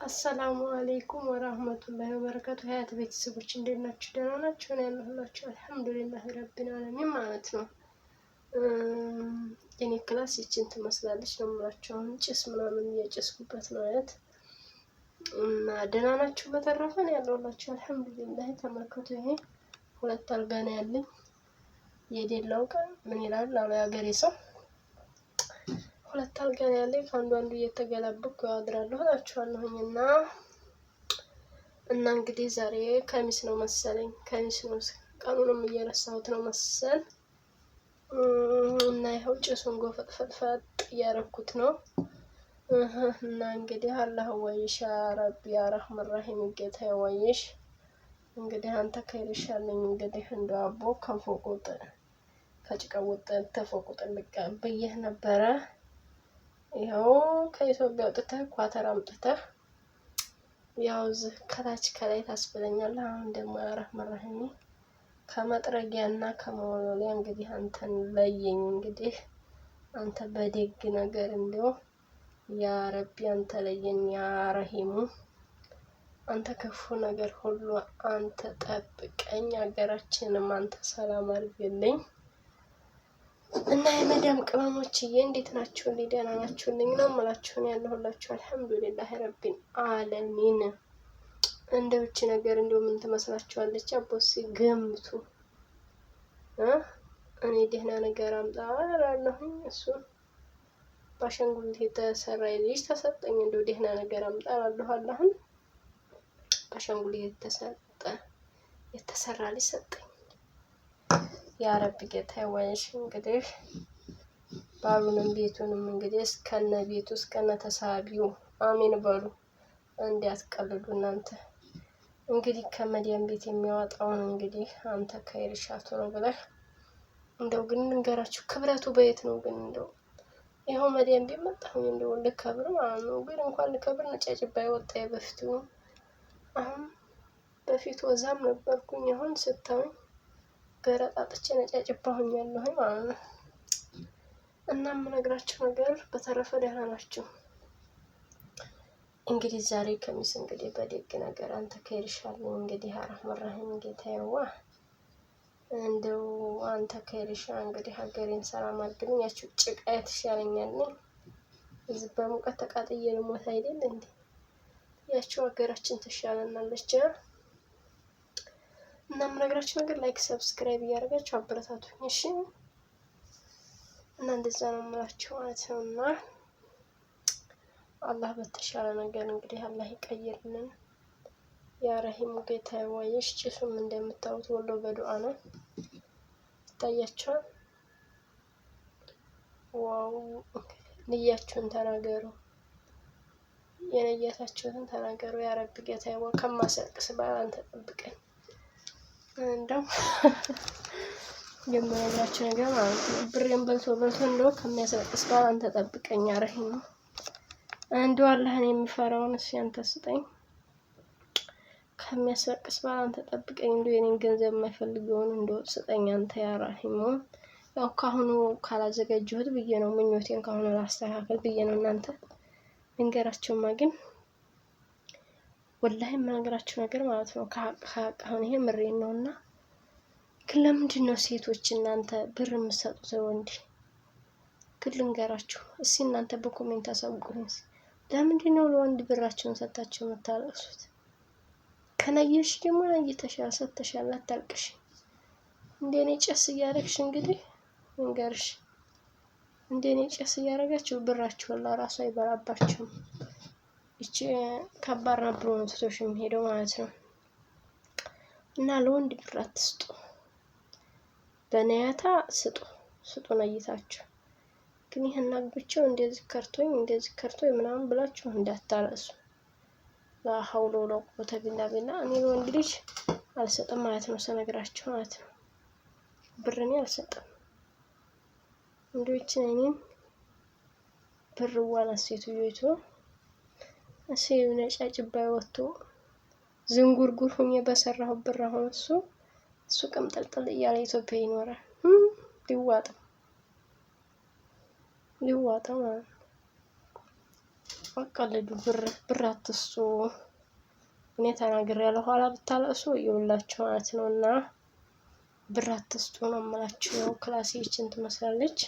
አሰላሙ አለይኩም ወራህመቱላሂ ወበረካቱ። ሀያት ቤተሰቦች እንዴት ናችሁ? ደህና ናችሁ? እኔ ያለሁላችሁ አልሐምዱሊላህ ረቢል ዓለሚን ማለት ነው። የኔ class ይችን ትመስላለች ነው የምላችሁ። አሁን ጭስ ምናምን እያጨስኩበት ነው አያት እና ደህና ናችሁ? በተረፈ እኔ ያለሁላችሁ አልሐምዱሊላህ። ተመልከቱ፣ ይሄ ሁለት አልጋ ነው ያለኝ። የሌላው ቀን ምን ይላል አሉ የሀገሬ ሰው። ሁለት አልጋ ነው ያለኝ። ከአንዱ አንዱ እየተገላበጥኩ ያድራለሁ እላችኋለሁኝ። እና እንግዲህ ዛሬ ከሚስ ነው መሰለኝ፣ ከሚስ ነው፣ ቀኑንም እየረሳሁት ነው መሰል። እና ይኸው ጭሱን ጎፈጥፈጥፈጥ እያረኩት ነው። እና እንግዲህ አላህ ወይሽ ያ ረቢ ያ ረህማን ራሂም ጌታ ወይሽ እንግዲህ አንተ ከይርሻለኝ እንግዲህ እንደው አቦ ከፎቁ ከጭቃው ወጥተህ ተፎቁ ጥልቅ ብዬህ ነበረ። ይኸው ከኢትዮጵያ አውጥተህ ኳተር አምጥተህ ያው እዚህ ከታች ከላይ ታስብለኛለህ። አሁን ደግሞ ያ ረህማን ራሂም ከመጥረጊያና ከመወልወያ እንግዲህ አንተን ለየኝ። እንግዲህ አንተ በደግ ነገር እንዲያው ያ ረቢ አንተ ለየኝ፣ ያ ረሂሙ አንተ ክፉ ነገር ሁሉ አንተ ጠብቀኝ፣ ሀገራችንም አንተ ሰላም አድርግልኝ። እና የመዳም ቅመሞችዬ እንዴት ናችሁ? እንዴ ደህና ናችሁልኝ ነው የምላችሁ። እኔ ያለሁላችሁ አልሐምዱሊላህ ረቢል ዓለሚን። እንደ ውጭ ነገር እንደው ምን ትመስላችኋለች? አቦሲ ገምቱ። እኔ ደህና ነገር አምጣ እላለሁኝ። እሱ በአሻንጉሊት የተሰራ ልጅ ተሰጠኝ። እንደው ደህና ነገር አምጣ እላለሁ። አላህን በአሻንጉሊት የተሰጠ የተሰራ ልጅ ሰጠኝ። ያ ረቢ ጌታ ወይሽ እንግዲህ ባሉንም ቤቱንም እንግዲህ እስከነ ቤቱ እስከነ ተሳቢው አሜን በሉ። እንዲያትቀልዱ እናንተ። እንግዲህ ከመዲያም ቤት የሚያወጣውን እንግዲህ አንተ ከይርሻቱ ነው ብለህ እንደው ግን ልንገራችሁ፣ ክብረቱ በየት ነው ግን? እንደው ይኸው መዲያም ቤት መጣሁኝ እንደው ልከብር ማለት ነው። ግን እንኳን ልከብር ነጫጭባ የወጣ የበፊቱ አሁን በፊቱ ወዛም ነበርኩኝ። አሁን ስታዩኝ ገረጣጥቼ ነጫጭባ ሆኛለሁኝ ማለት ነው። እና የምነግራችሁ ነገር በተረፈ ደህና ናችሁ። እንግዲህ ዛሬ ከሚስ እንግዲህ በደግ ነገር አንተ ከይርሻለሁ እንግዲህ አራህማን ራሂም ጌታዬዋ እንደው አንተ ከይርሻ እንግዲህ ሀገሬን ሰላም አድርግልኝ። ያቺው ጭቃ ትሻለኛለኝ። እዚህ በሙቀት ተቃጥዬ ልሞት አይደል እንዴ? ያቺው ሀገራችን ትሻለናለች። እና የምነግራችሁ ነገር like፣ subscribe እያደረጋችሁ አበረታቱኝ እሺ። እና እንደዛ ነው የምላችሁ ማለት ነው። እና አላህ በተሻለ ነገር እንግዲህ አላህ ይቀይርልን። ያ ረሂሙ ጌታ ወይሽ ጭሱም እንደምታዩት ወሎ በዱዓ ነው ይታያቸዋል። Wow! ንያችሁን ተናገሩ፣ የነየታችሁትን ተናገሩ። ያ ረቢ ጌታ ከማሰቅስ ባል አንተ ጠብቀን። እንደው የምነግራችሁ ነገር ማለት ነው። ብሬን በልቶ በልቶ እንደው ከሚያስለቅስ ባል አንተ ጠብቀኝ። ያ ረሂሙ እንደው አላህን የሚፈራውን እሱ ያንተ ስጠኝ። ከሚያስለቅስ ባል አንተ ጠብቀኝ። እንደው የኔን ገንዘብ የማይፈልገውን እንደው ስጠኝ አንተ ያ ረሂሙ። ያው ካሁኑ ካላዘጋጀሁት ብዬ ነው፣ ምኞቴን ካሁኑ ላስተካከል ብዬ ነው። እናንተ ልንገራቸውማ ግን ወላሂ የምነግራችሁ ነገር ማለት ነው ከሀቅ ከሀቅ አሁን ይሄ ምሬን ነው። እና ግን ለምንድን ነው ሴቶች እናንተ ብር የምትሰጡት ወንድ? ግን ልንገራችሁ እስኪ እናንተ በ comment አሳውቁኝ። ለምንድን ነው ለወንድ ብራችሁን ሰጣችሁ የምታለቅሱት? ከነየሽ ደግሞ ነይተሻል፣ ሰጥተሻል፣ አታልቅሽ። እንደ እኔ ጨስ እያደረግሽ እንግዲህ ልንገርሽ፣ እንደ እኔ ጨስ እያደረጋችሁ ብራችሁን ለራሱ አይበላባችሁም። ይቺ ከባድ ነው ብሎ ነው ትቶሽ የሚሄደው ማለት ነው። እና ለወንድ ብር አትስጡ፣ በነያታ ስጡ፣ ስጡ ነይታችሁ። ግን ይህን አግብቼው እንደዚህ ከርቶኝ እንደዚህ ከርቶኝ ምናምን ብላችሁ እንዳታለቅሱ። ላሀውሎ ወላ ቢላ ቢላ። እኔ ለወንድ ልጅ አልሰጥም ማለት ነው፣ ስነግራችሁ ማለት ነው። ብር እኔ አልሰጥም። እንዲችን እኔን ብር ዋና ሴትዮይቱ እሱ ነጫጭባ ወጥቶ ዝንጉርጉር ሁኜ በሰራሁ ብር አሁን እሱ ቅምጥልጥል እያለ ኢትዮጵያ ይኖራል። ሊዋጠው ሊዋጠው ማለት ነው። አትቀልዱ፣ ብር ብር አትስጡ። እኔ ተናግሬያለሁ። ኋላ ብታለቅሱ ይውላችሁ ማለት ነው። እና ብር አትስጡ ነው የምላችሁ። ያው ክላሴ ይችን ትመስላለች።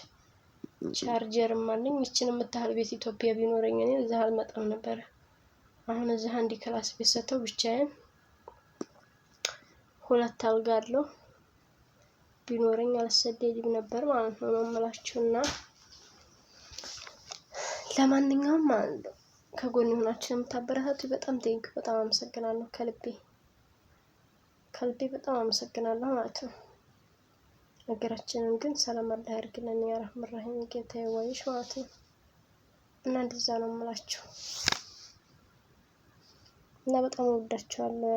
ቻርጀርም አለኝ። ይችን የምታህል ቤት ኢትዮጵያ ቢኖረኝ እኔ እዚህ አልመጣም ነበረ። አሁን እዚህ አንድ class ቤት ሰጥተው ብቻዬን ሁለት አልጋ አለው ቢኖረኝ አልሰደድም ነበር ማለት ነው ነው የምላችሁ። እና ለማንኛውም ማለት ነው ከጎን የሆናችሁ የምታበረታቱ በጣም thank በጣም አመሰግናለሁ። ከልቤ ከልቤ በጣም አመሰግናለሁ ማለት ነው። ሀገራችንን ግን ሰላም አላህ ያድርግልን። ያ ረህማን ረሂም ጌታ ይወይሽ ማለት ነው። እና እንደዛ ነው የምላችሁ እና በጣም እወዳችኋለሁ።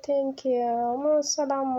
Thank you ማሰላማ።